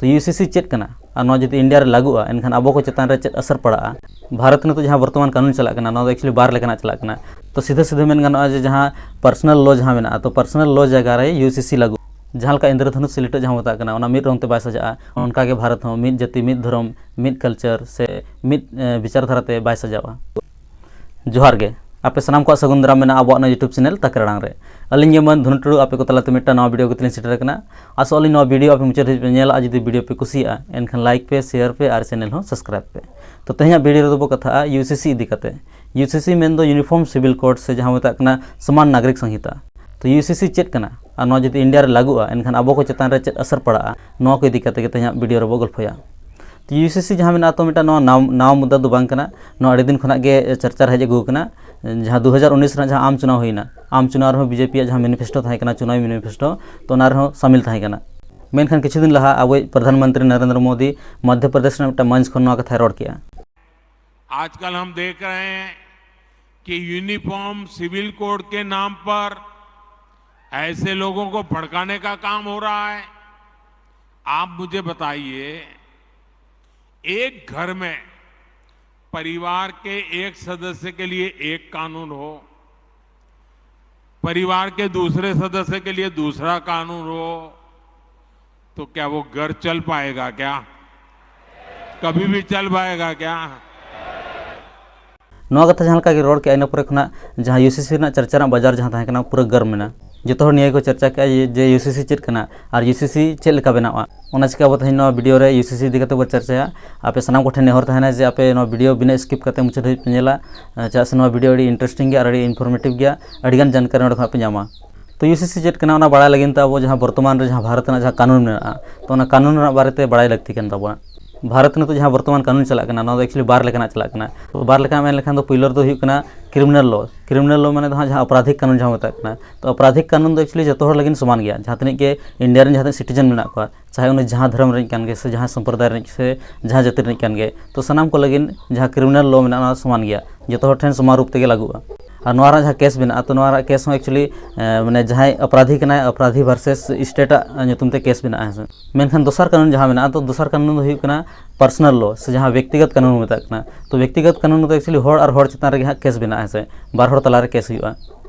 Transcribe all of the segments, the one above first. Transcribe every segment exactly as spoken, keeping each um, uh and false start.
ᱛᱚ U C ᱥᱤ ᱪᱮᱫ ᱠᱟᱱᱟ ᱟᱨ ᱱᱚᱣᱟ ᱡᱩᱫᱤ ᱤᱱᱰᱤᱭᱟ ᱨᱮ ᱞᱟᱹᱜᱩᱜᱼᱟ, ᱮᱱᱠᱷᱟᱱ ᱟᱵᱚ ᱠᱚ ᱪᱮᱛᱟᱱ ᱨᱮ ᱪᱮᱫ ᱟᱥᱟᱨ ᱯᱟᱲᱟᱜᱼᱟ? ᱵᱷᱟᱨᱚᱛ ᱱᱤᱛᱚᱜ ᱡᱟᱦᱟᱸ ᱵᱚᱨᱛᱚᱢᱟᱱ ᱠᱟᱹᱱᱩᱱ ᱪᱟᱞᱟᱜ ᱠᱟᱱᱟ, ᱱᱚᱣᱟ ᱫᱚ actually ᱵᱟᱨ ᱞᱮᱠᱟᱱᱟᱜ ᱪᱟᱞᱟᱜ ᱠᱟᱱᱟ᱾ ᱛᱚ ᱥᱤᱫᱷᱟᱹ ᱥᱤᱫᱷᱟᱹ ᱢᱮᱱ ᱜᱟᱱᱚᱜᱼᱟ ᱡᱮ ᱡᱟᱦᱟᱸ personal law ᱡᱟᱦᱟᱸ ᱢᱮᱱᱟᱜᱼᱟ, ᱛᱚ personal law ᱡᱟᱭᱜᱟ ᱨᱮ ᱤᱭᱩ ᱥᱤ ᱥᱤ ᱞᱟᱹᱜᱩ᱾ ᱡᱟᱦᱟᱸ ᱞᱮᱠᱟ ᱤᱱᱫᱨᱚᱫᱷᱚᱱᱩᱥ ᱥᱤᱞᱤᱴᱟᱹᱜ ᱡᱟᱦᱟᱸ ᱢᱮᱛᱟᱜ ᱠᱟᱱᱟ, ᱚᱱᱟ ᱢᱤᱫ ᱨᱚᱝ ᱛᱮ ᱵᱟᱭ ᱥᱟᱡᱟᱜᱼᱟ, ᱚᱱᱠᱟ ᱜᱮ ᱵᱷᱟᱨᱚᱛ ᱦᱚᱸ ᱢᱤᱫ ᱡᱟᱹᱛᱤ, ᱢᱤᱫ ᱫᱷᱚᱨᱚᱢ, ᱢᱤᱫ culture ᱥᱮ ᱢᱤᱫ, ᱮ, ᱵᱤᱪᱟᱨ ᱫᱷᱟᱨᱟ ᱛᱮ ᱵᱟᱭ ᱥᱟᱡᱟᱜᱼᱟ᱾ ᱡᱚᱦᱟᱨ ᱜᱮ, ᱟᱯᱮ ᱥᱟᱱᱟᱢ ᱠᱚᱣᱟᱜ ᱥᱟᱹᱜᱩᱱ ᱫᱟᱨᱟᱢ ᱢᱮᱱᱟᱜᱼᱟ ᱟᱵᱚᱣᱟᱜ ᱱᱚᱣᱟ YouTube channel ᱛᱟᱠᱮᱨ ᱟᱲᱟᱝ ᱨᱮ᱾ ᱟᱹᱞᱤᱧ ᱜᱮ ᱢᱟᱹᱱ ᱫᱷᱚᱱᱩ ᱴᱩᱰᱩ ᱟᱯᱮ ᱠᱚ ᱛᱟᱞᱟᱛᱮ ᱢᱤᱫᱴᱟᱝ ᱱᱟᱣᱟ video ᱠᱟᱛᱮ ᱞᱤᱧ ᱥᱮᱴᱮᱨ ᱟᱠᱟᱱᱟ᱾ ᱟᱥᱚᱜ ᱟᱹᱞᱤᱧ ᱱᱚᱣᱟ video ᱟᱯᱮ ᱢᱩᱪᱟᱹᱫ ᱫᱷᱟᱹᱵᱤᱡ ᱯᱮ ᱧᱮᱞᱟ, ᱟᱨ ᱡᱩᱫᱤ video ᱯᱮ ᱠᱩᱥᱤᱭᱟᱜᱼᱟ, ᱮᱱᱠᱷᱟᱱ like ᱯᱮ, share ᱯᱮ ᱟᱨ channel ᱦᱚᱸ subscribe ᱯᱮ᱾ ᱛᱚ ᱛᱮᱦᱮᱧᱟᱜ video ᱨᱮᱫᱚ ᱵᱚ ᱠᱟᱛᱷᱟᱜᱼᱟ ᱤᱭᱩ ᱥᱤ ᱥᱤ ᱤᱫᱤ ᱠᱟᱛᱮ᱾ ᱤᱭᱩ ᱥᱤ ᱥᱤ ᱢᱮᱱᱫᱚ Uniform Civil Code ᱥᱮ ᱡᱟᱦᱟᱸ ᱢᱮᱛᱟᱜ ᱠᱟᱱᱟ ᱥᱚᱢᱟᱱ ᱱᱟᱜᱚᱨᱤᱠ ᱥᱚᱝᱦᱤᱛᱟ᱾ ᱛᱚ ᱤᱭᱩ ᱥᱤ ᱥᱤ ᱪᱮᱫ ᱠᱟᱱᱟ ᱟᱨ ᱱᱚᱣᱟ ᱡᱩᱫᱤ ᱤᱱᱰᱤᱭᱟ ᱨᱮ ᱞᱟᱹᱜᱩᱜᱼᱟ, ᱮᱱᱠᱷᱟᱱ ᱟᱵᱚ ᱠᱚ ᱪᱮᱛᱟᱱ ᱨᱮ ᱪᱮᱫ ᱟᱥᱟᱨ ᱯᱟᱲᱟᱜᱼᱟ, ᱱᱚᱣᱟ ᱠᱚ ᱤᱫᱤ ᱠᱟᱛᱮ ᱜᱮ ᱛᱮᱦᱮᱧᱟᱜ video ᱨᱮᱵᱚ ᱜᱚᱞᱯᱷᱚᱭᱟ᱾ ᱛᱚ ᱤᱭᱩ ᱥᱤ ᱥᱤ ᱡᱟᱦᱟᱸ ᱢᱮᱱᱟᱜᱼᱟ, ᱛᱚ ᱢᱤᱫᱴᱟᱝ ᱱᱟᱣᱟ, ᱱᱟᱣᱟ ᱢᱩᱫᱽᱫᱟ ᱫᱚ ᱵᱟᱝ ᱠᱟᱱᱟ, ᱱᱚᱣᱟ ᱟᱹᱰᱤ ᱫᱤᱱ ᱠᱷᱚᱱᱟᱜ ᱜᱮ ᱪᱟᱨᱪᱟ ᱨᱮ ᱦᱮᱡ ᱟᱹᱜᱩ ᱟᱠᱟᱱᱟ᱾ ᱡᱟᱦᱟᱸ ᱫᱩ ᱦᱟᱡᱟᱨ ᱩᱱᱤᱥ ᱨᱮᱱᱟᱜ ᱡᱟᱦᱟᱸ ᱟᱢ ᱪᱩᱱᱟᱣ ᱦᱩᱭᱱᱟ, ᱟᱢ ᱪᱩᱱᱟᱣ ᱨᱮᱦᱚᱸ ᱵᱤ ᱡᱮ ᱯᱤ ᱭᱟᱜ ᱡᱟᱦᱟᱸ manifesto ᱛᱟᱦᱮᱸ ᱠᱟᱱᱟ, ᱪᱩᱱᱟᱣᱤ manifesto, ᱛᱚ ᱚᱱᱟ ᱨᱮᱦᱚᱸ ᱥᱟᱢᱤᱞ ᱛᱟᱦᱮᱸ ᱠᱟᱱᱟ᱾ ᱢᱮᱱᱠᱷᱟᱱ ᱠᱤᱪᱷᱩ ᱫᱤᱱ ᱞᱟᱦᱟ ᱟᱵᱚᱭᱤᱡ ᱯᱨᱚᱫᱷᱟᱱ ᱢᱚᱱᱛᱨᱤ ᱱᱚᱨᱮᱱᱫᱨᱚ ᱢᱳᱫᱤ ᱢᱚᱫᱽᱫᱷᱚ ᱯᱨᱚᱫᱮᱥ ᱨᱮᱱᱟᱜ ᱢᱤᱫᱴᱟᱝ ᱢᱚᱧᱪ ᱠᱷᱚᱱ ᱱᱚᱣᱟ ᱠᱟᱛᱷᱟᱭ ᱨᱚᱲ ᱠᱮᱜᱼᱟ᱾ आजकल हम देख रहे हैं कि यूनिफॉर्म सिविल कोड के नाम पर ऐसे लोगों को भड़काने का काम हो रहा है। आप मुझे बताइए, एक घर में परिवार के एक सदस्य के लिए एक कानून हो, परिवार के दूसरे सदस्य के लिए दूसरा कानून हो, तो क्या वो घर चल पाएगा क्या? कभी भी चल पाएगा क्या? ᱱᱚᱣᱟ ᱠᱟᱛᱷᱟ ᱡᱟᱦᱟᱸ ᱞᱮᱠᱟ ᱜᱮ ᱨᱚᱲ ᱠᱮᱜᱼᱟ, ᱤᱱᱟᱹ ᱯᱚᱨᱮ ᱠᱷᱚᱱᱟᱜ ᱡᱟᱦᱟᱸ ᱤᱭᱩ ᱥᱤ ᱥᱤ ᱨᱮᱱᱟᱜ ᱪᱟᱨᱪᱟ ᱨᱮᱱᱟᱜ ᱵᱟᱡᱟᱨ ᱡᱟᱦᱟᱸ ᱛᱟᱦᱮᱸ ᱠᱟᱱᱟ, ᱯᱩᱨᱟᱹ ᱜᱚᱨᱢ ᱮᱱᱟ᱾ ᱡᱚᱛᱚ ᱦᱚᱲ ᱱᱤᱭᱟᱹ ᱜᱮᱠᱚ ᱪᱟᱨᱪᱟ ᱠᱮᱜᱼᱟ ᱡᱮ, ᱡᱮ ᱤᱭᱩ ᱥᱤ ᱥᱤ ᱪᱮᱫ ᱠᱟᱱᱟ ᱟᱨ ᱤᱭᱩ ᱥᱤ ᱥᱤ ᱪᱮᱫ ᱞᱮᱠᱟ ᱵᱮᱱᱟᱜᱼᱟ᱾ ᱚᱱᱟ ᱪᱤᱠᱟᱹ ᱟᱵᱚ ᱛᱮᱦᱮᱧ ᱱᱚᱣᱟ video ᱨᱮ ᱤᱭᱩ ᱥᱤ ᱥᱤ ᱤᱫᱤ ᱠᱟᱛᱮ ᱵᱚ ᱪᱟᱨᱪᱟᱭᱟ᱾ ᱟᱯᱮ ᱥᱟᱱᱟᱢ ᱠᱚᱴᱷᱮᱱ ᱱᱮᱦᱚᱨ ᱛᱟᱦᱮᱱᱟ ᱡᱮ ᱟᱯᱮ ᱱᱚᱣᱟ video ᱵᱤᱱᱟᱹ skip ᱠᱟᱛᱮ ᱢᱩᱪᱟᱹᱫ ᱫᱷᱟᱹᱵᱤᱡ ᱯᱮ ᱧᱮᱞᱟ, ᱪᱮᱫᱟᱜ ᱥᱮ ᱱᱚᱣᱟ video ᱟᱹᱰᱤ interesting ᱜᱮᱭᱟ ᱟᱨ ᱟᱹᱰᱤ informative ᱜᱮᱭᱟ, ᱟᱹᱰᱤᱜᱟᱱ ᱡᱟᱱᱠᱟᱨᱤ ᱱᱚᱸᱰᱮ ᱠᱷᱚᱱᱟᱜ ᱯᱮ ᱧᱟᱢᱟ᱾ ᱛᱚ ᱤᱭᱩ ᱥᱤ ᱥᱤ ᱪᱮᱫ ᱠᱟᱱᱟ, ᱚᱱᱟ ᱵᱟᱲᱟᱭ ᱞᱟᱹᱜᱤᱫ ᱛᱮ ᱟᱵᱚ ᱡᱟᱦᱟᱸ ᱵᱚᱨᱛᱚᱢᱟᱱ ᱨᱮ ᱡᱟᱦᱟᱸ ᱵᱷᱟᱨᱚᱛ ᱨᱮᱱᱟᱜ ᱡᱟᱦᱟᱸ ᱠᱟᱹᱱᱩᱱ ᱢᱮᱱᱟᱜᱼᱟ, ᱛᱚ ᱚᱱᱟ ᱠᱟᱹᱱᱩᱱ ᱨᱮᱱᱟᱜ ᱵᱟᱨᱮᱛᱮ ᱵᱟᱲᱟᱭ ᱞᱟᱹᱠᱛᱤ ᱠᱟᱱ ᱛᱟᱵᱚᱱᱟ᱾ ᱵᱷᱟᱨᱚᱛ ᱨᱮ ᱱᱤᱛᱚᱜ ᱡᱟᱦᱟᱸ ᱵᱚᱨᱛᱚᱢᱟᱱ ᱠᱟᱹᱱᱩᱱ ᱪᱟᱞᱟᱜ ᱠᱟᱱᱟ, ᱱᱚᱣᱟ ᱫᱚ actually ᱵᱟᱨ ᱞᱮᱠᱟᱱᱟᱜ ᱪᱟᱞᱟᱜ ᱠᱟᱱᱟ᱾ ᱛᱚ ᱵᱟᱨ ᱞᱮᱠᱟᱱᱟᱜ ᱢᱮᱱ ᱞᱮᱠᱷᱟᱱ ᱫᱚ ᱯᱩᱭᱞᱩ ᱨᱮᱫᱚ ᱦᱩᱭᱩᱜ ᱠᱟᱱᱟ criminal law᱾ Criminal law ᱢᱟᱱᱮ ᱫᱚ ᱦᱟᱸᱜ ᱡᱟᱦᱟᱸ ᱚᱯᱨᱟᱫᱷᱤᱠ ᱠᱟᱹᱱᱩᱱ ᱡᱟᱦᱟᱸ ᱢᱮᱛᱟᱜ ᱠᱟᱱᱟ᱾ ᱛᱚ ᱚᱯᱨᱟᱫᱷᱤᱠ ᱠᱟᱹᱱᱩᱱ ᱫᱚ actually ᱡᱚᱛᱚ ᱦᱚᱲ ᱞᱟᱹᱜᱤᱫ ᱥᱚᱢᱟᱱ ᱜᱮᱭᱟ, ᱡᱟᱦᱟᱸ ᱛᱤᱱᱟᱹᱜ ᱜᱮ ᱤᱱᱰᱤᱭᱟ ᱨᱮᱱ ᱡᱟᱦᱟᱸ ᱛᱤᱱᱟᱹᱜ citizen ᱢᱮᱱᱟᱜ ᱠᱚᱣᱟ, ᱪᱟᱦᱮ ᱩᱱᱤ ᱡᱟᱦᱟᱸ ᱫᱷᱚᱨᱚᱢ ᱨᱤᱱᱤᱡ ᱠᱟᱱ ᱜᱮ ᱥᱮ ᱡᱟᱦᱟᱸ ᱥᱚᱢᱯᱨᱚᱫᱟᱭ ᱨᱤᱱᱤᱡ ᱥᱮ ᱡᱟᱦᱟᱸ ᱡᱟᱹᱛᱤ ᱨᱤᱱᱤᱡ ᱠᱟᱱ ᱜᱮ, ᱛᱚ ᱥᱟᱱᱟᱢ ᱠᱚ ᱞᱟᱹᱜᱤᱫ ᱡᱟᱦᱟᱸ criminal law ᱢᱮᱱᱟᱜᱼᱟ, ᱚᱱᱟ ᱥᱚᱢᱟᱱ ᱜᱮᱭᱟ, ᱡᱚᱛᱚ ᱦᱚᱲ ᱴᱷᱮᱱ ᱥᱚᱢᱟᱱ ᱨᱩᱯ ᱛᱮᱜᱮ ᱞᱟᱹᱜᱩᱜᱼᱟ᱾ ᱟᱨ ᱱᱚᱣᱟ ᱨᱮᱱᱟᱜ ᱡᱟᱦᱟᱸ ᱠᱮᱥ ᱢᱮᱱᱟᱜᱼᱟ, ᱛᱚ ᱱᱚᱣᱟ ᱨᱮᱱᱟᱜ ᱠᱮᱥ ᱦᱚᱸ ᱮᱠᱪᱩᱭᱮᱞᱤ ᱢᱟᱱᱮ ᱡᱟᱦᱟᱸᱭ ᱚᱯᱨᱟᱫᱷᱤ ᱠᱟᱱᱟᱭ, ᱚᱯᱨᱟᱫᱷᱤ ᱵᱷᱟᱨᱥᱮᱥ ᱥᱴᱮᱴ ᱟᱜ ᱧᱩᱛᱩᱢ ᱛᱮ ᱠᱮᱥ ᱢᱮᱱᱟᱜᱼᱟ, ᱦᱮᱸ ᱥᱮ᱾ ᱢᱮᱱᱠᱷᱟᱱ ᱫᱚᱥᱟᱨ ᱠᱟᱹᱱᱩᱱ ᱡᱟᱦᱟᱸ ᱢᱮᱱᱟᱜᱼᱟ, ᱛᱚ ᱫᱚᱥᱟᱨ ᱠᱟᱹᱱᱩᱱ ᱫᱚ ᱦᱩᱭᱩᱜ ᱠᱟᱱᱟ ᱯᱟᱨᱥᱚᱱᱟᱞ ᱞᱚ, ᱥᱮ ᱡᱟᱦᱟᱸ ᱵᱮᱠᱛᱤᱜᱚᱛ ᱠᱟᱹᱱᱩᱱ ᱵᱚᱱ ᱢᱮᱛᱟᱜ ᱠᱟᱱᱟ᱾ ᱛᱚ ᱵᱮᱠᱛᱤᱜᱚᱛ ᱠᱟᱹᱱᱩᱱ ᱨᱮᱫᱚ ᱮᱠᱪᱩᱭᱮᱞᱤ ᱦᱚᱲ ᱟᱨ ᱦᱚᱲ ᱪᱮᱛᱟᱱ ᱨᱮᱜᱮ ᱦᱟᱸᱜ ᱠᱮᱥ ᱵᱮᱱᱟᱜᱼᱟ, ᱦᱮᱸ ᱥᱮ, ᱵᱟᱨ ᱦᱚᱲ ᱛᱟᱞᱟᱨᱮ ᱠᱮᱥ ᱦᱩᱭᱩᱜᱼᱟ᱾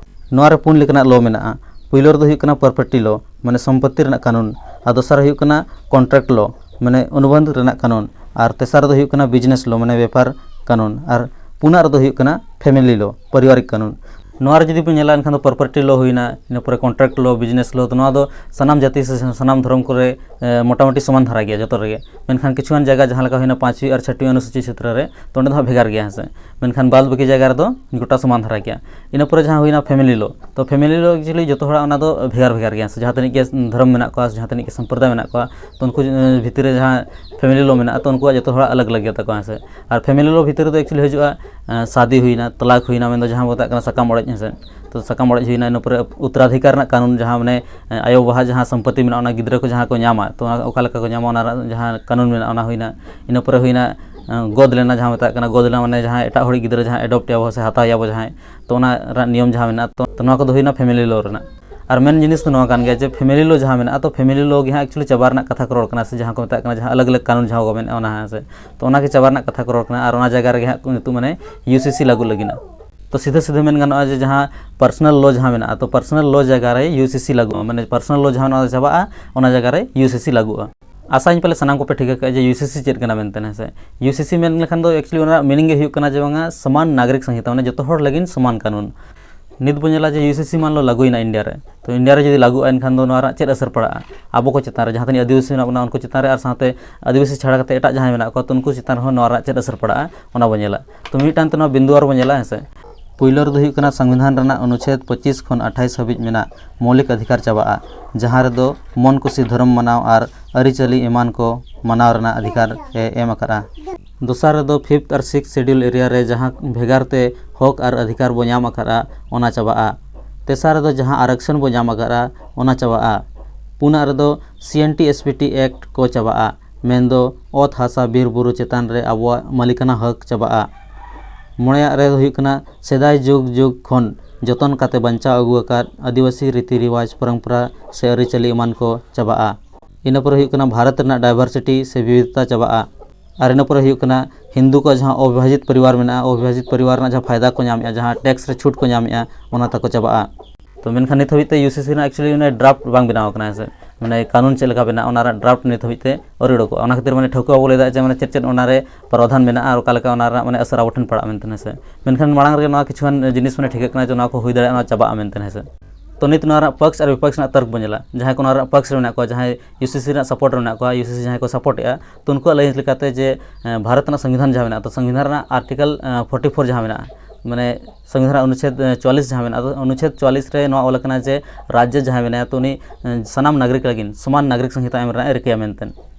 ᱱᱚᱣᱟ ᱨᱮ ᱯᱩᱱ ᱞᱮᱠᱟᱱᱟᱜ ᱞᱚ ᱢᱮᱱᱟᱜᱼᱟ᱾ ᱯᱩᱭᱞᱳ ᱨᱮᱫᱚ ᱦᱩᱭᱩᱜ ᱠᱟᱱᱟ ᱯᱨᱚᱯᱟᱨᱴᱤ ᱞᱚ, ᱢᱟᱱᱮ ᱥᱚᱢᱯᱚᱛᱛᱤ ᱨᱮᱱᱟᱜ ᱠᱟᱹᱱᱩᱱ, ᱟᱨ ᱫᱚᱥᱟᱨ ᱦᱩᱭᱩᱜ ᱠᱟᱱᱟ ᱠᱚᱱᱴᱨᱟᱠᱴ ᱞᱚ, ᱢᱟᱱᱮ ᱚᱱᱩᱵᱟᱱᱫᱷ ᱨᱮᱱᱟᱜ ᱠᱟᱹᱱᱩᱱ, ᱟᱨ ᱛᱮᱥᱟᱨ ᱨᱮᱫᱚ ᱦᱩᱭᱩᱜ ᱠᱟᱱᱟ ᱵᱤᱡᱽᱱᱮᱥ ᱞᱚ, ᱢᱟᱱᱮ ᱵᱮᱯᱟᱨ ᱠᱟᱹᱱᱩᱱ, ᱟᱨ ᱯᱩᱱᱟᱜ ᱨᱮᱫᱚ ᱦᱩᱭᱩᱜ ᱠᱟᱱᱟ ᱯᱷᱮᱢᱮᱞᱤ ᱞᱚ, ᱯᱟᱨᱤᱵᱟᱨᱤᱠ ᱠᱟᱹᱱᱩᱱ᱾ ᱱᱚᱣᱟ ᱨᱮ ᱡᱩᱫᱤ ᱵᱚᱱ ᱧᱮᱞᱟ, ᱮᱱᱠᱷᱟᱱ ᱫᱚ ᱯᱨᱚᱯᱟᱨᱴᱤ ᱞᱚ ᱦᱩᱭᱱᱟ, ᱤᱱᱟᱹ ᱯᱚᱨᱮ ᱠᱚᱱᱴᱨᱟᱠᱴ ᱞᱚ, ᱵᱤᱡᱽᱱᱮᱥ ᱞᱚ, ᱛᱚ ᱱᱚᱣᱟ ᱫᱚ ᱥᱟᱱᱟᱢ ᱡᱟᱹᱛᱤ ᱥᱮ ᱥᱟᱱᱟᱢ ᱫᱷᱚᱨᱚᱢ ᱠᱚᱨᱮ ᱮ, ᱢᱚᱴᱟᱢᱩᱴᱤ ᱥᱚᱢᱟᱱ ᱫᱷᱟᱨᱟ ᱜᱮᱭᱟ ᱡᱚᱛᱚ ᱨᱮᱜᱮ᱾ ᱢᱮᱱᱠᱷᱟᱱ ᱠᱤᱪᱷᱩᱜᱟᱱ ᱡᱟᱭᱜᱟ ᱡᱟᱦᱟᱸ ᱞᱮᱠᱟ ᱦᱩᱭᱱᱟ ᱯᱟᱸᱪᱣᱤ ᱟᱨ ᱪᱷᱟᱴᱣᱤ ᱚᱱᱩᱥᱩᱪᱤ ᱪᱷᱮᱛᱨᱚ ᱨᱮ, ᱛᱚ ᱚᱸᱰᱮ ᱫᱚ ᱦᱟᱸᱜ ᱵᱷᱮᱜᱟᱨ ᱜᱮᱭᱟ, ᱦᱮᱸ ᱥᱮ᱾ ᱢᱮᱱᱠᱷᱟᱱ ᱵᱟᱫ ᱵᱟᱹᱠᱤ ᱡᱟᱭᱜᱟ ᱨᱮᱫᱚ ᱜᱚᱴᱟ ᱥᱚᱢᱟᱱ ᱫᱷᱟᱨᱟ ᱜᱮᱭᱟ᱾ ᱤᱱᱟᱹ ᱯᱚᱨᱮ ᱡᱟᱦᱟᱸ ᱦᱩᱭᱱᱟ ᱯᱷᱮᱢᱮᱞᱤ ᱞᱚ, ᱛᱚ ᱯᱷᱮᱢᱮᱞᱤ ᱞᱚ ᱮᱠᱪᱩᱭᱮᱞᱤ ᱡᱚᱛᱚ ᱦᱚᱲᱟᱜ ᱚᱱᱟ ᱫᱚ ᱵᱷᱮᱜᱟᱨ ᱵᱷᱮᱜᱟᱨ ᱜᱮᱭᱟ, ᱥᱮ ᱡᱟᱦᱟᱸ ᱛᱤᱱᱟᱹᱜ ᱜᱮ ᱫᱷᱚᱨᱚᱢ ᱢᱮᱱᱟᱜ ᱠᱚᱣᱟ, ᱥᱮ ᱡᱟᱦᱟᱸ ᱛᱤᱱᱟᱹᱜ ᱜᱮ ᱥᱚᱢᱯᱨᱚᱫᱟᱭ ᱢᱮᱱᱟᱜ ᱠᱚᱣᱟ, ᱛᱚ ᱩᱱᱠᱩ ᱮ, ᱵᱷᱤᱛᱤᱨ ᱨᱮ ᱡᱟᱦᱟᱸ ᱯᱷᱮᱢᱮᱞᱤ ᱞᱚ ᱢᱮᱱᱟᱜᱼᱟ, ᱛᱚ ᱩᱱᱠᱩᱣᱟᱜ ᱡᱚᱛᱚ ᱦᱚᱲᱟᱜ ᱟᱞᱟᱜᱽ ᱟᱞᱟᱜᱽ ᱜᱮᱛᱟ ᱠᱚᱣᱟ, ᱦᱮᱸ ᱥᱮ᱾ ᱟᱨ ᱯᱷᱮᱢᱮᱞᱤ ᱞᱚ ᱵᱷᱤᱛᱤᱨ ᱨᱮᱫᱚ ᱮᱠᱪᱩᱭᱮᱞᱤ ᱦᱤᱡᱩᱜᱼᱟ ᱮ, ᱥᱟᱫᱤ ᱦᱩᱭᱱᱟ, ᱛᱟᱞᱟᱠ ᱦᱩᱭᱱᱟ, ᱢᱮᱱᱫᱚ ᱡᱟᱦᱟᱸ ᱵᱚ ᱢᱮᱛᱟᱜ ᱠᱟᱱᱟ ᱥᱟᱠᱟᱢ ᱚᱲᱮᱡ, ᱦᱮᱸ ᱥᱮ᱾ ᱛᱚ ᱥᱟᱠᱟᱢ ᱚᱲᱮᱡ ᱦᱩᱭᱱᱟ, ᱤᱱᱟᱹ ᱯᱚᱨᱮ ᱩᱛᱛᱚᱨᱟᱫᱷᱤᱠᱟᱨ ᱨᱮᱱᱟᱜ ᱠᱟᱹᱱᱩᱱ, ᱡᱟᱦᱟᱸ ᱢᱟᱱᱮ ᱮ, ᱟᱭᱳ ᱵᱟᱵᱟ ᱡᱟᱦᱟᱸ ᱥᱚᱢᱯᱚᱛᱤ ᱢᱮᱱᱟᱜᱼᱟ, ᱚᱱᱟ ᱜᱤᱫᱽᱨᱟᱹ ᱠᱚ ᱡᱟᱦᱟᱸ ᱠᱚ ᱧᱟᱢᱟ, ᱛᱚ ᱚᱱᱟ ᱚᱠᱟ ᱞᱮᱠᱟ ᱠᱚ ᱧᱟᱢᱟ, ᱚᱱᱟ ᱨᱮᱱᱟᱜ ᱡᱟᱦᱟᱸ ᱠᱟᱹᱱᱩᱱ ᱢᱮᱱᱟᱜᱼᱟ, ᱚᱱᱟ ᱦᱩᱭᱱᱟ᱾ ᱤᱱᱟᱹ ᱯᱚᱨᱮ ᱦᱩᱭᱱᱟ ᱮ, ᱜᱚᱫ ᱞᱮᱱᱟ, ᱡᱟᱦᱟᱸ ᱢᱮᱛᱟᱜ ᱠᱟᱱᱟ ᱜᱚᱫ ᱞᱮᱱᱟ, ᱢᱟᱱᱮ ᱡᱟᱦᱟᱸ ᱮᱴᱟᱜ ᱦᱚᱲᱤᱡ ᱜᱤᱫᱽᱨᱟᱹ ᱡᱟᱦᱟᱸ ᱮᱰᱚᱯᱴ ᱮᱭᱟᱵᱚ ᱥᱮ ᱦᱟᱛᱟᱣ ᱮᱭᱟᱵᱚ ᱡᱟᱦᱟᱸᱭ, ᱛᱚ ᱚᱱᱟ ᱨᱮᱱᱟᱜ ᱱᱤᱭᱚᱢ ᱡᱟᱦᱟᱸ ᱢᱮᱱᱟᱜᱼᱟ, ᱛᱚ, ᱛᱚ ᱱᱚᱣᱟ ᱠᱚᱫᱚ ᱦᱩᱭᱱᱟ ᱯᱷᱮᱢᱮᱞᱤ ᱞᱚ ᱨᱮᱱᱟᱜ᱾ ᱟᱨ ᱢᱮᱱ ᱡᱤᱱᱤᱥ ᱫᱚ ᱱᱚᱣᱟ ᱠᱟᱱ ᱜᱮᱭᱟ ᱡᱮ ᱯᱷᱮᱢᱮᱞᱤ ᱞᱚ ᱡᱟᱦᱟᱸ ᱢᱮᱱᱟᱜᱼᱟ, ᱛᱚ ᱯᱷᱮᱢᱮᱞᱤ ᱞᱚ ᱜᱮ ᱦᱟᱸᱜ ᱮᱠᱪᱩᱭᱮᱞᱤ ᱪᱟᱵᱟ ᱨᱮᱱᱟᱜ ᱠᱟᱛᱷᱟ ᱠᱚ ᱨᱚᱲ ᱠᱟᱱᱟ, ᱥᱮ ᱡᱟᱦᱟᱸ ᱠᱚ ᱢᱮᱛᱟᱜ ᱠᱟᱱᱟ, ᱡᱟᱦᱟᱸ ᱟᱞᱟᱜᱽ ᱟᱞᱟᱜᱽ ᱠᱟᱹᱱᱩᱱ ᱡᱟᱦᱟᱸ ᱠᱚ ᱢᱮᱱᱟᱜᱼᱟ, ᱚᱱᱟ, ᱦᱮᱸ ᱥᱮ᱾ ᱛᱚ ᱚᱱᱟ ᱜᱮ ᱪᱟᱵᱟ ᱨᱮᱱᱟᱜ ᱠᱟᱛᱷᱟ ᱠᱚ ᱨᱚᱲ ᱠᱟᱱᱟ, ᱟᱨ ᱚᱱᱟ ᱡᱟᱭᱜᱟ ᱨᱮᱜᱮ ᱦᱟᱸᱜ ᱱᱤᱛᱚᱜ ᱢᱟᱱᱮ ᱭᱩ ᱥᱤ ᱥᱤ ᱞᱟᱹᱜᱩ ᱞᱟᱹᱜᱤᱫ ᱱᱟ᱾ ᱛᱚ ᱥᱤᱫᱷᱟᱹ ᱥᱤᱫᱷᱟᱹ ᱢᱮᱱ ᱜᱟᱱᱚᱜᱼᱟ ᱡᱮ ᱡᱟᱦᱟᱸ ᱯᱟᱨᱥᱚᱱᱟᱞ ᱞᱚ ᱡᱟᱦᱟᱸ ᱢᱮᱱᱟᱜᱼᱟ, ᱛᱚ ᱯᱟᱨᱥᱚᱱᱟᱞ ᱞᱚ ᱡᱟᱭᱜᱟ ᱨᱮ ᱭᱩ ᱥᱤ ᱥᱤ ᱞᱟᱹᱜᱩᱜᱼᱟ, ᱢᱟᱱᱮ ᱯᱟᱨᱥᱚᱱᱟᱞ ᱞᱚ ᱡᱟᱦᱟᱸ ᱢᱮᱱᱟᱜᱼᱟ, ᱚᱱᱟ ᱪᱟᱵᱟᱜᱼᱟ, ᱚᱱᱟ ᱡᱟᱭᱜᱟ ᱨᱮ ᱭᱩ ᱥᱤ ᱥᱤ ᱞᱟᱹᱜᱩᱜᱼᱟ᱾ ᱟᱥᱟᱧ ᱯᱟᱞᱮ ᱥᱟᱱᱟᱢ ᱠᱚᱯᱮ ᱴᱷᱤᱠᱟᱹ ᱠᱟᱜᱼᱟ ᱡᱮ ᱭᱩ ᱥᱤ ᱥᱤ ᱪᱮᱫ ᱠᱟᱱᱟ ᱢᱮᱱᱛᱮ, ᱦᱮᱸ ᱥᱮ᱾ ᱭᱩ ᱥᱤ ᱥᱤ ᱢᱮᱱ ᱞᱮᱠᱷᱟᱱ ᱫᱚ ᱮᱠᱪᱩᱭᱮᱞᱤ ᱚᱱᱟ ᱨᱮᱱᱟᱜ ᱢᱤᱱᱤᱝ ᱜᱮ ᱦᱩᱭᱩᱜ ᱠᱟᱱᱟ ᱡᱮ ᱵᱟᱝᱟ ᱥᱚᱢᱟᱱ ᱱᱟᱜᱚᱨᱤᱠ ᱥᱚᱝᱦᱤᱛᱟ, ᱢᱟᱱᱮ ᱡᱚᱛᱚ ᱦᱚᱲ ᱞᱟᱹᱜᱤᱫ ᱥᱚᱢᱟᱱ ᱠᱟᱹᱱᱩᱱ᱾ ᱱᱤᱛ ᱵᱚᱱ ᱧᱮᱞᱟ ᱡᱮ ᱭᱩ ᱥᱤ ᱥᱤ ᱢᱟᱱ ᱞᱚ ᱞᱟᱹᱜᱩᱭᱮᱱᱟ ᱤᱱᱰᱤᱭᱟ ᱨᱮ, ᱛᱚ ᱤᱱᱰᱤᱭᱟ ᱨᱮ ᱡᱩᱫᱤ ᱞᱟᱹᱜᱩᱜᱼᱟ, ᱮᱱᱠᱷᱟᱱ ᱫᱚ ᱱᱚᱣᱟ ᱨᱮᱱᱟᱜ ᱪᱮᱫ ᱟᱥᱟᱨ ᱯᱟᱲᱟᱜᱼᱟ ᱟᱵᱚ ᱠᱚ ᱪᱮᱛᱟᱱ ᱨᱮ, ᱡᱟᱦᱟᱸ ᱛᱤᱱᱟᱹᱜ ᱟᱹᱫᱤᱵᱟᱹᱥᱤ ᱢᱮᱱᱟᱜ ᱵᱚᱱᱟ ᱩᱱᱠᱩ ᱪᱮᱛᱟᱱ ᱨᱮ, ᱟᱨ ᱥᱟᱶᱛᱮ ᱟᱹᱫᱤᱵᱟᱹᱥᱤ ᱪᱷᱟᱲᱟ ᱠᱟᱛᱮ ᱮᱴᱟᱜ ᱡᱟᱦᱟᱸᱭ ᱢᱮᱱᱟᱜ ᱠᱚᱣᱟ, ᱛᱚ ᱩᱱᱠᱩ ᱪᱮᱛᱟᱱ ᱨᱮᱦᱚᱸ ᱱᱚᱣᱟ ᱨᱮᱱᱟᱜ ᱪᱮᱫ ᱟᱥᱟᱨ ᱯᱟᱲᱟᱜᱼᱟ, ᱚᱱᱟ ᱵᱚᱱ ᱧᱮᱞᱟ᱾ ᱛᱚ ᱢᱤᱫᱴᱟᱝ ᱛᱮ ᱱᱚᱣᱟ ᱵᱤᱱᱫᱩ ᱟᱨ ᱵᱚᱱ ᱧᱮᱞᱟ, ᱦᱮᱸ ᱥᱮ᱾ ᱯᱩᱭᱞᱳ ᱨᱮᱫᱚ ᱦᱩᱭᱩᱜ ᱠᱟᱱᱟ ᱥᱚᱝᱵᱤᱫᱷᱟᱱ ᱨᱮᱱᱟᱜ ᱚᱱᱩᱪᱷᱮᱫ ᱯᱚᱸᱪᱤᱥ ᱠᱷᱚᱱ ᱟᱴᱷᱟᱭᱤᱥ ᱦᱟᱹᱵᱤᱡ ᱢᱮᱱᱟᱜ ᱢᱳᱣᱞᱤᱠ ᱚᱫᱷᱤᱠᱟᱨ ᱪᱟᱵᱟᱜᱼᱟ, ᱡᱟᱦᱟᱸ ᱨᱮᱫᱚ ᱢᱚᱱ ᱠᱩᱥᱤ ᱫᱷᱚᱨᱚᱢ ᱢᱟᱱᱟᱣ ᱟᱨ ᱟᱹᱨᱤᱪᱟᱹᱞᱤ ᱮᱢᱟᱱ ᱠᱚ ᱢᱟᱱᱟᱣ ᱨᱮᱱᱟᱜ ᱚᱫᱷᱤᱠᱟᱨ ᱮ ᱮᱢ ᱟᱠᱟᱫᱼᱟ᱾ ᱫᱚᱥᱟᱨ ᱨᱮᱫᱚ ᱯᱷᱤᱯᱛᱷ ᱟᱨ ᱥᱤᱠᱥᱛᱷ ᱥᱮᱰᱩᱞ ᱮᱨᱤᱭᱟ ᱨᱮ ᱡᱟᱦᱟᱸ ᱵᱷᱮᱜᱟᱨ ᱛᱮ ᱦᱚᱠ ᱟᱨ ᱚᱫᱷᱤᱠᱟᱨ ᱵᱚ ᱧᱟᱢ ᱟᱠᱟᱫᱼᱟ, ᱚᱱᱟ ᱪᱟᱵᱟᱜᱼᱟ᱾ ᱛᱮᱥᱟᱨ ᱨᱮᱫᱚ ᱡᱟᱦᱟᱸ ᱟᱨᱚᱠᱥᱚᱱ ᱵᱚ ᱧᱟᱢ ᱟᱠᱟᱫᱼᱟ, ᱚᱱᱟ ᱪᱟᱵᱟᱜᱼᱟ᱾ ᱯᱩᱱᱟᱜ ᱨᱮᱫᱚ C N T S P T act ᱠᱚ ᱪᱟᱵᱟᱜᱼᱟ, ᱢᱮᱱᱫᱚ ᱚᱛ ᱦᱟᱥᱟ ᱵᱤᱨ ᱵᱩᱨᱩ ᱪᱮᱛᱟᱱ ᱨᱮ ᱟᱵᱚᱣᱟᱜ ᱢᱟᱹᱞᱤᱠᱟᱱᱟ ᱦᱚᱠ ᱪᱟᱵᱟᱜᱼᱟ᱾ ᱢᱚᱬᱮᱭᱟᱜ ᱨᱮ ᱦᱩᱭᱩᱜ ᱠᱟᱱᱟ ᱥᱮᱫᱟᱭ ᱡᱩᱜᱽ ᱡᱩᱜᱽ ᱠᱷᱚᱱ ᱡᱚᱛᱚᱱ ᱠᱟᱛᱮ ᱵᱟᱧᱪᱟᱣ ᱟᱹᱜᱩ ᱟᱠᱟᱫ ᱟᱹᱫᱤᱵᱟᱹᱥᱤ ᱨᱤᱛᱤ ᱨᱮᱣᱟᱡᱽ, ᱯᱚᱨᱚᱢᱯᱚᱨᱟ ᱥᱮ ᱟᱹᱨᱤᱪᱟᱹᱞᱤ ᱮᱢᱟᱱ ᱠᱚ ᱪᱟᱵᱟᱜᱼᱟ᱾ ᱤᱱᱟᱹ ᱯᱚᱨᱮ ᱦᱩᱭᱩᱜ ᱠᱟᱱᱟ ᱵᱷᱟᱨᱚᱛ ᱨᱮᱱᱟᱜ diversity ᱥᱮ ᱵᱤᱵᱤᱫᱷᱚᱛᱟ ᱪᱟᱵᱟᱜᱼᱟ᱾ ᱟᱨ ᱤᱱᱟᱹ ᱯᱚᱨᱮ ᱦᱩᱭᱩᱜ ᱠᱟᱱᱟ ᱦᱤᱱᱫᱩ ᱠᱚᱣᱟᱜ ᱡᱟᱦᱟᱸ ᱚᱵᱤᱵᱷᱟᱡᱤᱛ ᱯᱚᱨᱤᱵᱟᱨ ᱢᱮᱱᱟᱜᱼᱟ, ᱚᱵᱤᱵᱷᱟᱡᱤᱛ ᱯᱚᱨᱤᱵᱟᱨ ᱨᱮᱱᱟᱜ ᱡᱟᱦᱟᱸ ᱯᱷᱟᱭᱫᱟ ᱠᱚ ᱧᱟᱢᱮᱜᱼᱟ, ᱡᱟᱦᱟᱸ tax ᱨᱮ ᱪᱷᱩᱴ ᱠᱚ ᱧᱟᱢᱮᱜᱼᱟ, ᱚᱱᱟ ᱛᱟᱠᱚ ᱪᱟᱵᱟᱜᱼᱟ᱾ ᱛᱚ ᱢᱮᱱᱠᱷᱟᱱ ᱱᱤᱛ ᱦᱟᱹᱵᱤᱡ ᱛᱮ UCC ᱨᱮᱱᱟᱜ actually ᱚᱱᱮ draft ᱵᱟᱝ ᱵᱮᱱᱟᱣ ᱟᱠᱟᱱᱟ, ᱦᱮᱸ ᱥᱮ? ᱢᱟᱱᱮ ᱠᱟᱹᱱᱩᱱ ᱪᱮᱫ ᱞᱮᱠᱟ ᱵᱮᱱᱟᱜᱼᱟ, ᱚᱱᱟ ᱨᱮᱱᱟᱜ draft ᱱᱤᱛ ᱦᱟᱹᱵᱤᱡ ᱛᱮ ᱟᱹᱣᱨᱤ ᱩᱰᱩᱠᱚᱜᱼᱟ᱾ ᱚᱱᱟ ᱠᱷᱟᱹᱛᱤᱨ ᱢᱟᱱᱮ ᱴᱷᱟᱹᱣᱠᱟᱹ ᱵᱟᱵᱚ ᱞᱟᱹᱭ ᱫᱟᱲᱮᱭᱟᱜᱼᱟ ᱡᱮ ᱢᱟᱱᱮ ᱪᱮᱫ ᱪᱮᱫ ᱚᱱᱟ ᱨᱮ ᱯᱨᱟᱣᱫᱷᱟᱱ ᱢᱮᱱᱟᱜᱼᱟ ᱟᱨ ᱚᱠᱟ ᱞᱮᱠᱟ ᱚᱱᱟ ᱨᱮᱱᱟᱜ ᱢᱟᱱᱮ ᱟᱥᱟᱨ ᱟᱵᱚ ᱴᱷᱮᱱ ᱯᱟᱲᱟᱜᱼᱟ ᱢᱮᱱᱛᱮ, ᱦᱮᱸ ᱥᱮ? ᱢᱮᱱᱠᱷᱟᱱ ᱢᱟᱲᱟᱝ ᱨᱮᱜᱮ ᱱᱚᱣᱟ ᱠᱤᱪᱷᱩᱜᱟᱱ ᱡᱤᱱᱤᱥ ᱢᱟᱱᱮ ᱴᱷᱤᱠᱟᱹᱜ ᱠᱟᱱᱟ ᱡᱮ ᱱᱚᱣᱟ ᱠᱚ ᱦᱩᱭ ᱫᱟᱲᱮᱭᱟᱜᱼᱟ, ᱱᱚᱣᱟ ᱪᱟᱵᱟᱜᱼᱟ ᱢᱮᱱᱛᱮ, ᱦᱮᱸ ᱥᱮ? ᱛᱚ ᱱᱤᱛ ᱱᱚᱣᱟ ᱨᱮᱱᱟᱜ ᱯᱚᱠᱥ ᱟᱨ ᱵᱤᱯᱚᱠᱥ ᱨᱮᱱᱟᱜ ᱛᱚᱨᱠ ᱵᱚᱱ ᱧᱮᱞᱟ᱾ ᱡᱟᱦᱟᱸᱭ ᱠᱚ ᱱᱚᱣᱟ ᱨᱮᱱᱟᱜ ᱯᱚᱠᱥ ᱨᱮ ᱢᱮᱱᱟᱜ ᱠᱚᱣᱟ, ᱡᱟᱦᱟᱸᱭ UCC ᱨᱮᱱᱟᱜ support ᱨᱮ ᱢᱮᱱᱟᱜ ᱠᱚᱣᱟ, UCC ᱡᱟᱦᱟᱸᱭ ᱠᱚ support ᱮᱜᱼᱟ, ᱛᱚ ᱩᱱᱠᱩᱣᱟᱜ ᱞᱟᱹᱭ ᱞᱮᱠᱟᱛᱮ ᱡᱮ, ᱮᱸ, ᱵᱷᱟᱨᱚᱛ ᱨᱮᱱᱟᱜ ᱥᱚᱝᱵᱤᱫᱷᱟᱱ ᱡᱟᱦᱟᱸ ᱢᱮᱱᱟᱜᱼᱟ, ᱛᱚ ᱥᱚᱝᱵᱤᱫᱷᱟᱱ ᱨᱮᱱᱟᱜ Article, ᱮᱸ, forty four ᱡᱟᱦᱟᱸ ᱢᱮᱱᱟᱜᱼᱟ, ᱢᱟᱱᱮ ᱥᱚᱝᱵᱤᱫᱷᱟᱱ ᱨᱮᱱᱟᱜ ᱚᱱᱩᱪᱷᱮᱫ, ᱮᱸ, ᱪᱩᱣᱟᱞᱤᱥ ᱡᱟᱦᱟᱸ ᱢᱮᱱᱟᱜᱼᱟ, ᱛᱚ ᱚᱱᱩᱪᱷᱮᱫ ᱪᱩᱣᱟᱞᱤᱥ ᱨᱮ ᱱᱚᱣᱟ ᱚᱞ ᱟᱠᱟᱱᱟ ᱡᱮ ᱨᱟᱡᱽᱡᱚ ᱡᱟᱦᱟᱸᱭ ᱢᱮᱱᱟᱭᱟ, ᱛᱚ ᱩᱱᱤ, ᱮᱸ, ᱥᱟᱱᱟᱢ ᱱᱟᱜᱚᱨᱤᱠ ᱞᱟᱹᱜᱤᱫ ᱥᱚᱢᱟᱱ ᱱᱟᱜᱚᱨᱤᱠ ᱥᱚᱝᱦᱤᱛᱟ ᱮᱢ ᱨᱮᱱᱟᱜ ᱮ ᱨᱤᱠᱟᱹᱭᱟ ᱢᱮᱱᱛᱮ᱾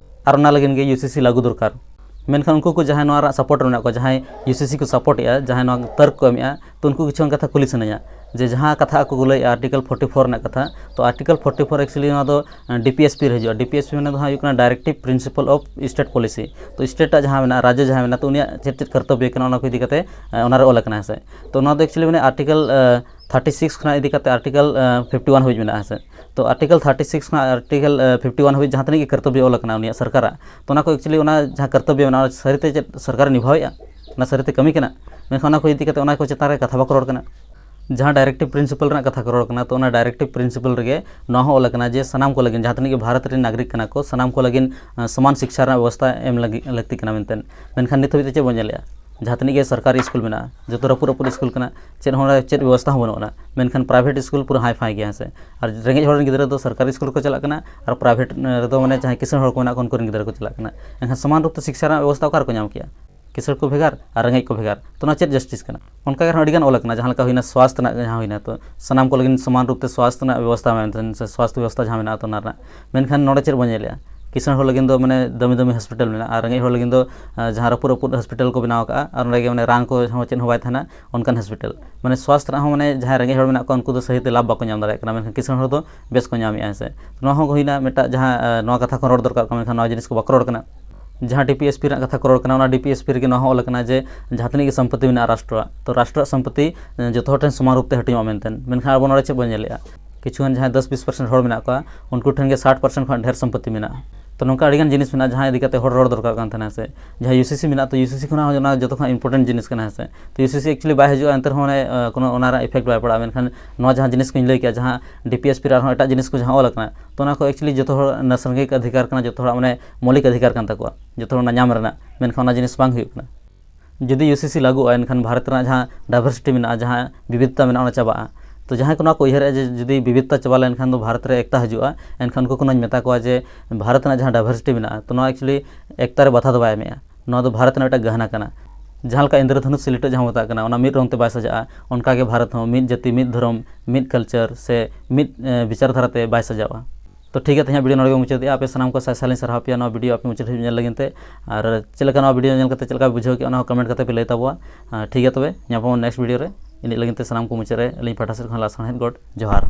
ᱟᱨ ᱚᱱᱟ ᱞᱟᱹᱜᱤᱫ ᱜᱮ UCC ᱞᱟᱹᱜᱩ ᱫᱚᱨᱠᱟᱨ᱾ ᱢᱮᱱᱠᱷᱟᱱ ᱩᱱᱠᱩ ᱠᱚ ᱡᱟᱦᱟᱸᱭ ᱱᱚᱣᱟ ᱨᱮᱱᱟᱜ support ᱨᱮ ᱢᱮᱱᱟᱜ ᱠᱚᱣᱟ, ᱡᱟᱦᱟᱸᱭ UCC ᱠᱚ support ᱮᱜᱼᱟ, ᱡᱟᱦᱟᱸᱭ ᱱᱚᱣᱟ ᱛᱚᱨᱠ ᱠᱚ ᱮᱢᱮᱜᱼᱟ, ᱛᱚ ᱩᱱᱠᱩ ᱠᱤᱪᱷᱩᱜᱟᱱ ᱠᱟᱛᱷᱟ ᱠᱩᱞᱤ ᱥᱟᱱᱟᱧᱟ ᱡᱮ ᱡᱟᱦᱟᱸ ᱠᱟᱛᱷᱟ ᱟᱠᱚ ᱠᱚ ᱞᱟᱹᱭᱮᱜᱼᱟ Article forty four ᱨᱮᱱᱟᱜ ᱠᱟᱛᱷᱟ, ᱛᱚ Article forty four actually ᱱᱚᱣᱟ ᱫᱚ, ᱮᱸ, DPSP ᱨᱮ ᱦᱤᱡᱩᱜᱼᱟ᱾ DPSP ᱢᱟᱱᱮ ᱫᱚ ᱦᱟᱸᱜ ᱦᱩᱭᱩᱜ ᱠᱟᱱᱟ Directive Principle of State Policy᱾ ᱛᱚ state ᱟᱜ ᱡᱟᱦᱟᱸ ᱢᱮᱱᱟᱜᱼᱟ, ᱨᱟᱡᱽᱡᱚ ᱡᱟᱦᱟᱸ ᱢᱮᱱᱟᱜᱼᱟ, ᱛᱚ ᱩᱱᱤᱭᱟᱜ ᱪᱮᱫ ᱪᱮᱫ ᱠᱚᱨᱛᱚᱵᱵᱚ ᱠᱟᱱᱟ, ᱚᱱᱟ ᱠᱚ ᱤᱫᱤ ᱠᱟᱛᱮ, ᱮᱸ, ᱚᱱᱟ ᱨᱮ ᱚᱞ ᱟᱠᱟᱱᱟ, ᱦᱮᱸ ᱥᱮ? ᱛᱚ ᱱᱚᱣᱟ ᱫᱚ actually ᱢᱟᱱᱮ Article, ᱮᱸ, thirty six ᱠᱷᱚᱱᱟᱜ ᱤᱫᱤ ᱠᱟᱛᱮ Article, ᱮᱸ, fifty one ᱦᱟᱹᱵᱤᱡ ᱢᱮᱱᱟᱜᱼᱟ, ᱦᱮᱸ ᱥᱮ? ᱛᱚ Article thirty six ᱠᱷᱚᱱᱟᱜ Article, ᱮᱸ, fifty one ᱦᱟᱹᱵᱤᱡ ᱡᱟᱦᱟᱸ ᱛᱤᱱᱟᱹᱜ ᱜᱮ ᱠᱚᱨᱛᱚᱵᱵᱚ ᱚᱞ ᱟᱠᱟᱱᱟ ᱩᱱᱤᱭᱟᱜ ᱥᱚᱨᱠᱟᱨᱟᱜ, ᱛᱚ ᱚᱱᱟ ᱠᱚ actually ᱚᱱᱟ ᱡᱟᱦᱟᱸ ᱠᱚᱨᱛᱚᱵᱵᱚ ᱢᱮᱱᱟᱜᱼᱟ, ᱚᱱᱟ ᱥᱟᱹᱨᱤᱛᱮ ᱪᱮᱫ ᱥᱚᱨᱠᱟᱨᱮ ᱱᱤᱵᱷᱟᱣᱮᱫᱼᱟ? ᱚᱱᱟ ᱥᱟᱹᱨᱤᱛᱮ ᱠᱟᱹᱢᱤ ᱠᱟᱱᱟ? ᱢᱮᱱᱠᱷᱟᱱ ᱚᱱᱟ ᱠᱚ ᱤᱫᱤ ᱠᱟᱛᱮ ᱚᱱᱟ ᱠᱚ ᱪᱮᱛᱟᱱ ᱨᱮ ᱠᱟᱛᱷᱟ ᱵᱟᱠᱚ ᱨᱚᱲ ᱠᱟᱱᱟ᱾ ᱡᱟᱦᱟᱸ Directive Principle ᱨᱮᱱᱟᱜ ᱠᱟᱛᱷᱟ ᱠᱚ ᱨᱚᱲ ᱠᱟᱱᱟ, ᱛᱚ ᱚᱱᱟ Directive Principle ᱨᱮᱜᱮ ᱱᱚᱣᱟ ᱦᱚᱸ ᱚᱞ ᱟᱠᱟᱱᱟ ᱡᱮ ᱥᱟᱱᱟᱢ ᱠᱚ ᱞᱟᱹᱜᱤᱫ, ᱡᱟᱦᱟᱸ ᱛᱤᱱᱟᱹᱜ ᱜᱮ ᱵᱷᱟᱨᱚᱛ ᱨᱮᱱ ᱱᱟᱜᱚᱨᱤᱠ ᱠᱟᱱᱟ ᱠᱚ, ᱥᱟᱱᱟᱢ ᱠᱚ ᱞᱟᱹᱜᱤᱫ, ᱟᱸ, ᱥᱚᱢᱟᱱ ᱥᱤᱠᱪᱷᱟ ᱨᱮᱱᱟᱜ ᱵᱮᱵᱚᱥᱛᱷᱟ ᱮᱢ ᱞᱟᱹᱜᱤᱫ, ᱞᱟᱹᱠᱛᱤ ᱠᱟᱱᱟ ᱢᱮᱱᱛᱮ᱾ ᱢᱮᱱᱠᱷᱟᱱ ᱱᱤᱛ ᱦᱟᱹᱵᱤᱡ ᱛᱮ ᱪᱮᱫ ᱵᱚᱱ ᱧᱮᱞᱮᱜᱼᱟ? ᱡᱟᱦᱟᱸ ᱛᱤᱱᱟᱹᱜ ᱜᱮ ᱥᱚᱨᱠᱟᱨᱤ ᱥᱠᱩᱞ ᱢᱮᱱᱟᱜᱼᱟ, ᱡᱚᱛᱚ ᱨᱟᱹᱯᱩᱫ ᱨᱟᱹᱯᱩᱫ ᱥᱠᱩᱞ ᱠᱟᱱᱟ, ᱪᱮᱫ ᱦᱚᱸ ᱚᱸᱰᱮ ᱪᱮᱫ ᱵᱮᱵᱚᱥᱛᱷᱟ ᱦᱚᱸ ᱵᱟᱹᱱᱩᱜ ᱟᱱᱟ᱾ ᱢᱮᱱᱠᱷᱟᱱ private ᱥᱠᱩᱞ ᱯᱩᱨᱟᱹ high fi ᱜᱮᱭᱟ, ᱦᱮᱸ ᱥᱮ? ᱟᱨ ᱨᱮᱸᱜᱮᱡ ᱦᱚᱲ ᱨᱮᱱ ᱜᱤᱫᱽᱨᱟᱹ ᱫᱚ ᱥᱚᱨᱠᱟᱨᱤ ᱥᱠᱩᱞ ᱨᱮᱠᱚ ᱪᱟᱞᱟᱜ ᱠᱟᱱᱟ, ᱟᱨ private ᱨᱮᱫᱚ ᱢᱟᱱᱮ ᱡᱟᱦᱟᱸᱭ ᱠᱤᱥᱟᱹᱬ ᱦᱚᱲ ᱠᱚ ᱢᱮᱱᱟᱜ ᱠᱚᱣᱟ, ᱩᱱᱠᱩ ᱨᱮᱱ ᱜᱤᱫᱽᱨᱟᱹ ᱠᱚ ᱪᱟᱞᱟᱜ ᱠᱟᱱᱟ᱾ ᱮᱱᱠᱷᱟᱱ ᱥᱚᱢᱟᱱ ᱨᱩᱯ ᱛᱮ ᱥᱤᱠᱪᱷᱟ ᱨᱮᱱᱟᱜ ᱵᱮᱵᱚᱥᱛᱷᱟ ᱚᱠᱟ ᱨᱮᱠᱚ ᱧᱟᱢ ᱠᱮᱜᱼᱟ? ᱠᱤᱥᱟᱹᱬ ᱠᱚ ᱵᱷᱮᱜᱟᱨ ᱟᱨ ᱨᱮᱸᱜᱮᱡ ᱠᱚ ᱵᱷᱮᱜᱟᱨ, ᱛᱚ ᱱᱚᱣᱟ ᱪᱮᱫ justice ᱠᱟᱱᱟ? ᱚᱱᱠᱟ ᱜᱮ ᱟᱨᱦᱚᱸ ᱟᱹᱰᱤᱜᱟᱱ ᱚᱞ ᱟᱠᱟᱱᱟ, ᱡᱟᱦᱟᱸ ᱞᱮᱠᱟ ᱦᱩᱭᱱᱟ ᱥᱣᱟᱥᱛᱷ ᱨᱮᱱᱟᱜ ᱡᱟᱦᱟᱸ ᱦᱩᱭᱱᱟ, ᱛᱚ ᱥᱟᱱᱟᱢ ᱠᱚ ᱞᱟᱹᱜᱤᱫ ᱥᱚᱢᱟᱱ ᱨᱩᱯ ᱛᱮ ᱥᱣᱟᱥᱛᱷ ᱨᱮᱱᱟᱜ ᱵᱮᱵᱚᱥᱛᱷᱟ ᱢᱮᱱᱛᱮ ᱥᱮ ᱥᱣᱟᱥᱛᱷ ᱵᱮᱵᱚᱥᱛᱷᱟ ᱡᱟᱦᱟᱸ ᱢᱮᱱᱟᱜᱼᱟ, ᱛᱚ ᱚᱱᱟ ᱨᱮᱱᱟᱜ᱾ ᱢᱮᱱᱠᱷᱟᱱ ᱱᱚᱰᱮ ᱪᱮᱫ ᱵᱚᱱ ᱧᱮᱞᱮᱜᱼᱟ? ᱠᱤᱥᱟᱹᱬ ᱦᱚᱲ ᱞᱟᱹᱜᱤᱫ ᱫᱚ ᱢᱟᱱᱮ ᱫᱟᱹᱢᱤ ᱫᱟᱹᱢᱤ ᱦᱚᱥᱯᱤᱴᱟᱞ ᱢᱮᱱᱟᱜᱼᱟ, ᱟᱨ ᱨᱮᱸᱜᱮᱡ ᱦᱚᱲ ᱞᱟᱹᱜᱤᱫ ᱫᱚ, ᱟᱸ, ᱡᱟᱦᱟᱸ ᱨᱟᱹᱯᱩᱫ ᱨᱟᱹᱯᱩᱫ ᱦᱚᱥᱯᱤᱴᱟᱞ ᱠᱚ ᱵᱮᱱᱟᱣ ᱟᱠᱟᱫᱼᱟ, ᱟᱨ ᱚᱸᱰᱮ ᱜᱮ ᱢᱟᱱᱮ ᱨᱟᱱ ᱠᱚ ᱦᱚᱸ ᱪᱮᱫ ᱦᱚᱸ ᱵᱟᱭ ᱛᱟᱦᱮᱱᱟ, ᱚᱱᱠᱟᱱ ᱦᱚᱥᱯᱤᱴᱟᱞ᱾ ᱢᱟᱱᱮ ᱥᱣᱟᱥᱛᱷ ᱨᱮᱱᱟᱜ ᱦᱚᱸ ᱢᱟᱱᱮ ᱡᱟᱦᱟᱸᱭ ᱨᱮᱸᱜᱮᱡ ᱦᱚᱲ ᱢᱮᱱᱟᱜ ᱠᱚᱣᱟ, ᱩᱱᱠᱩ ᱫᱚ ᱥᱟᱹᱦᱤ ᱛᱮ ᱞᱟᱵᱷ ᱵᱟᱠᱚ ᱧᱟᱢ ᱫᱟᱲᱮᱭᱟᱜ ᱠᱟᱱᱟ, ᱢᱮᱱᱠᱷᱟᱱ ᱠᱤᱥᱟᱹᱬ ᱦᱚᱲ ᱫᱚ ᱵᱮᱥ ᱠᱚ ᱧᱟᱢᱮᱜᱼᱟ, ᱦᱮᱸ ᱥᱮ? ᱱᱚᱣᱟ ᱦᱚᱸ ᱦᱩᱭᱱᱟ ᱢᱤᱫᱴᱟᱜ ᱡᱟᱦᱟᱸ, ᱟᱸ, ᱱᱚᱣᱟ ᱠᱟᱛᱷᱟ ᱠᱚ ᱨᱚᱲ ᱫᱚᱨᱠᱟᱨ ᱠᱟᱱᱟ, ᱢᱮᱱᱠᱷᱟᱱ ᱱᱚᱣᱟ ᱡᱤᱱᱤᱥ ᱠᱚ ᱵᱟᱠᱚ ᱨᱚᱲ ᱠᱟᱱᱟ᱾ ᱡᱟᱦᱟᱸ ᱰᱤ ᱯᱤ ᱮᱥ ᱯᱤ ᱨᱮᱱᱟᱜ ᱠᱟᱛᱷᱟ ᱠᱚ ᱨᱚᱲ ᱠᱟᱱᱟ, ᱚᱱᱟ ᱰᱤ ᱯᱤ ᱮᱥ ᱯᱤ ᱨᱮᱜᱮ ᱱᱚᱣᱟ ᱦᱚᱸ ᱚᱞ ᱟᱠᱟᱱᱟ ᱡᱮ ᱡᱟᱦᱟᱸ ᱛᱤᱱᱟᱹᱜ ᱜᱮ ᱥᱚᱢᱯᱚᱛᱤ ᱢᱮᱱᱟᱜᱼᱟ ᱨᱟᱥᱴᱨᱚᱣᱟᱜ, ᱛᱚ ᱨᱟᱥᱴᱨᱚᱣᱟᱜ ᱥᱚᱢᱯᱚᱛᱤ ᱡᱚᱛᱚ ᱦᱚᱲ ᱴᱷᱮᱱ ᱥᱚᱢᱟᱱ ᱨᱩᱯ ᱛᱮ ᱦᱟᱹᱴᱤᱧᱚᱜᱼᱟ ᱢᱮᱱᱛᱮ᱾ ᱢᱮᱱᱠᱷᱟᱱ ᱟᱵᱚ ᱱᱚᱰᱮ ᱪᱮᱫ ᱵᱚᱱ ᱧᱮᱞᱮᱜᱼᱟ? ᱠᱤᱪᱷᱩ ᱜᱟᱱ ᱡᱟᱦᱟᱸᱭ ᱫᱚᱥ ᱵᱤᱥ percent ᱦᱚᱲ ᱢᱮᱱᱟᱜ ᱠᱚᱣᱟ, ᱩᱱᱠᱩ ᱴᱷᱮᱱ ᱜᱮ ᱥᱟᱴ percent ᱠᱷᱚᱱ ᱰᱷᱮᱨ ᱥᱚᱢᱯᱚᱛᱤ ᱢᱮᱱᱟᱜᱼᱟ᱾ ᱛᱚ ᱱᱚᱝᱠᱟ ᱟᱹᱰᱤᱜᱟᱱ ᱡᱤᱱᱤᱥ ᱢᱮᱱᱟᱜᱼᱟ ᱡᱟᱦᱟᱸ ᱤᱫᱤ ᱠᱟᱛᱮ ᱦᱚᱲ ᱨᱚᱲ ᱫᱚᱨᱠᱟᱨ ᱠᱟᱱ ᱛᱟᱦᱮᱱᱟ ᱥᱮ᱾ ᱡᱟᱦᱟᱸ ᱤᱭᱩ ᱥᱤ ᱥᱤ ᱢᱮᱱᱟᱜᱼᱟ, ᱛᱚ ᱤᱭᱩ ᱥᱤ ᱥᱤ ᱠᱷᱚᱱᱟᱜ ᱦᱚᱸ ᱚᱱᱟ ᱡᱚᱛᱚ ᱠᱷᱚᱱᱟᱜ important ᱡᱤᱱᱤᱥ ᱠᱟᱱᱟ ᱦᱮᱸ ᱥᱮ᱾ ᱛᱚ ᱤᱭᱩ ᱥᱤ ᱥᱤ actually ᱵᱟᱭ ᱦᱤᱡᱩᱜᱼᱟ, ᱮᱱᱛᱮ ᱨᱮᱦᱚᱸ ᱢᱟᱱᱮ, ᱟᱸ, ᱠᱳᱱᱳ ᱚᱱᱟ ᱨᱮᱱᱟᱜ effect ᱵᱟᱭ ᱯᱟᱲᱟᱜᱼᱟ᱾ ᱢᱮᱱᱠᱷᱟᱱ ᱱᱚᱣᱟ ᱡᱟᱦᱟᱸ ᱡᱤᱱᱤᱥ ᱠᱚᱧ ᱞᱟᱹᱭ ᱠᱮᱜᱼᱟ, ᱡᱟᱦᱟᱸ ᱰᱤ ᱯᱤ ᱮᱥ ᱯᱤ ᱨᱮ ᱟᱨᱦᱚᱸ ᱮᱴᱟᱜ ᱡᱤᱱᱤᱥ ᱠᱚ ᱡᱟᱦᱟᱸ ᱚᱞ ᱟᱠᱟᱱᱟ, ᱛᱚ ᱚᱱᱟ ᱠᱚ actually ᱡᱚᱛᱚ ᱦᱚᱲ ᱱᱟᱭᱥᱚᱨᱜᱤᱠ ᱚᱫᱷᱤᱠᱟᱨ ᱠᱟᱱᱟ, ᱡᱚᱛᱚ ᱦᱚᱲᱟᱜ ᱢᱟᱱᱮ ᱢᱳᱣᱞᱤᱠ ᱚᱫᱷᱤᱠᱟᱨ ᱠᱟᱱ ᱛᱟᱠᱚᱣᱟ, ᱡᱚᱛᱚ ᱦᱚᱲ ᱚᱱᱟ ᱧᱟᱢ ᱨᱮᱱᱟᱜ᱾ ᱢᱮᱱᱠᱷᱟᱱ ᱚᱱᱟ ᱡᱤᱱᱤᱥ ᱵᱟᱝ ᱦᱩᱭᱩᱜ ᱠᱟᱱᱟ᱾ ᱡᱩᱫᱤ ᱤᱭᱩ ᱥᱤ ᱥᱤ ᱞᱟᱹᱜᱩᱜᱼᱟ, ᱮᱱᱠᱷᱟᱱ ᱵᱷᱟᱨᱚᱛ ᱨᱮᱱᱟᱜ ᱡᱟᱦᱟᱸ diversity ᱢᱮᱱᱟᱜᱼᱟ, ᱡᱟᱦᱟᱸ ᱵᱤᱵᱤᱫᱷᱚᱛᱟ ᱢᱮᱱᱟᱜᱼᱟ, ᱚᱱᱟ ᱪᱟᱵᱟᱜᱼᱟ᱾ ᱛᱚ ᱡᱟᱦᱟᱸᱭ ᱠᱚ ᱱᱚᱣᱟ ᱠᱚ ᱩᱭᱦᱟᱹᱨᱮᱜᱼᱟ ᱡᱮ ᱡᱩᱫᱤ ᱵᱤᱵᱤᱫᱷᱚᱛᱟ ᱪᱟᱵᱟ ᱞᱮᱱᱠᱷᱟᱱ ᱫᱚ ᱵᱷᱟᱨᱚᱛ ᱨᱮ ᱮᱠᱛᱟ ᱦᱤᱡᱩᱜᱼᱟ, ᱮᱱᱠᱷᱟᱱ ᱩᱱᱠᱩ ᱠᱚ ᱱᱚᱣᱟᱧ ᱢᱮᱛᱟ ᱠᱚᱣᱟ ᱡᱮ ᱵᱷᱟᱨᱚᱛ ᱨᱮᱱᱟᱜ ᱡᱟᱦᱟᱸ diversity ᱢᱮᱱᱟᱜᱼᱟ, ᱛᱚ ᱱᱚᱣᱟ actually ᱮᱠᱛᱟ ᱨᱮ ᱵᱟᱫᱷᱟ ᱫᱚ ᱵᱟᱭ ᱮᱢᱮᱜᱼᱟ᱾ ᱱᱚᱣᱟ ᱫᱚ ᱵᱷᱟᱨᱚᱛ ᱨᱮᱱᱟᱜ ᱢᱤᱫᱴᱟᱝ ᱜᱟᱦᱱᱟ ᱠᱟᱱᱟ᱾ ᱡᱟᱦᱟᱸ ᱞᱮᱠᱟ ᱤᱱᱫᱨᱚᱫᱷᱚᱱᱩᱥ ᱥᱤᱞᱤᱴ ᱨᱮ ᱡᱟᱦᱟᱸ ᱵᱚᱱ ᱢᱮᱛᱟᱜ ᱠᱟᱱᱟ, ᱚᱱᱟ ᱢᱤᱫ ᱨᱚᱝ ᱛᱮ ᱵᱟᱭ ᱥᱟᱡᱟᱜᱼᱟ, ᱚᱱᱠᱟ ᱜᱮ ᱵᱷᱟᱨᱚᱛ ᱦᱚᱸ ᱢᱤᱫ ᱡᱟᱹᱛᱤ, ᱢᱤᱫ ᱫᱷᱚᱨᱚᱢ, ᱢᱤᱫ culture ᱥᱮ ᱢᱤᱫ, ᱮ, ᱵᱤᱪᱟᱨ ᱫᱷᱟᱨᱟ ᱛᱮ ᱵᱟᱭ ᱥᱟᱡᱟᱣᱟ᱾ ᱛᱚ ᱴᱷᱤᱠ ᱜᱮᱭᱟ, ᱛᱮᱦᱮᱧᱟᱜ video ᱱᱚᱰᱮ ᱜᱮ ᱢᱩᱪᱟᱹᱫᱮᱜᱼᱟ᱾ ᱟᱯᱮ ᱥᱟᱱᱟᱢ ᱠᱚ ᱥᱟᱭ ᱥᱟᱭ ᱞᱤᱧ ᱥᱟᱨᱦᱟᱣ ᱯᱮᱭᱟ ᱱᱚᱣᱟ video ᱟᱯᱮ ᱢᱩᱪᱟᱹᱫ ᱫᱷᱟᱹᱵᱤᱡ ᱧᱮᱞ ᱞᱟᱹᱜᱤᱫ ᱛᱮ᱾ ᱟᱨ ᱪᱮᱫ ᱞᱮᱠᱟ ᱱᱚᱣᱟ video ᱧᱮᱞ ᱠᱟᱛᱮ ᱪᱮᱫ ᱞᱮᱠᱟ ᱯᱮ ᱵᱩᱡᱷᱟᱹᱣ ᱠᱮᱜᱼᱟ, ᱚᱱᱟ ᱦᱚᱸ comment ᱠᱟᱛᱮ ᱯᱮ ᱞᱟᱹᱭ ᱛᱟᱵᱚᱣᱟ᱾ ᱟᱨ ᱴᱷᱤᱠ ᱜᱮᱭᱟ, ᱛᱚᱵᱮ ᱧᱟᱯᱟᱢ next video ᱨᱮ᱾ ᱤᱱᱟᱹᱜ ᱞᱟᱹᱜᱤᱫ ᱛᱮ ᱥᱟᱱᱟᱢ ᱠᱚ ᱢᱩᱪᱟᱹᱫ ᱨᱮ ᱟᱹᱞᱤᱧ ᱯᱟᱦᱴᱟ ᱥᱮᱫ ᱠᱷᱚᱱ ᱞᱟᱥᱟᱲᱦᱮᱫ ᱜᱚᱰ ᱡᱚᱦᱟᱨ᱾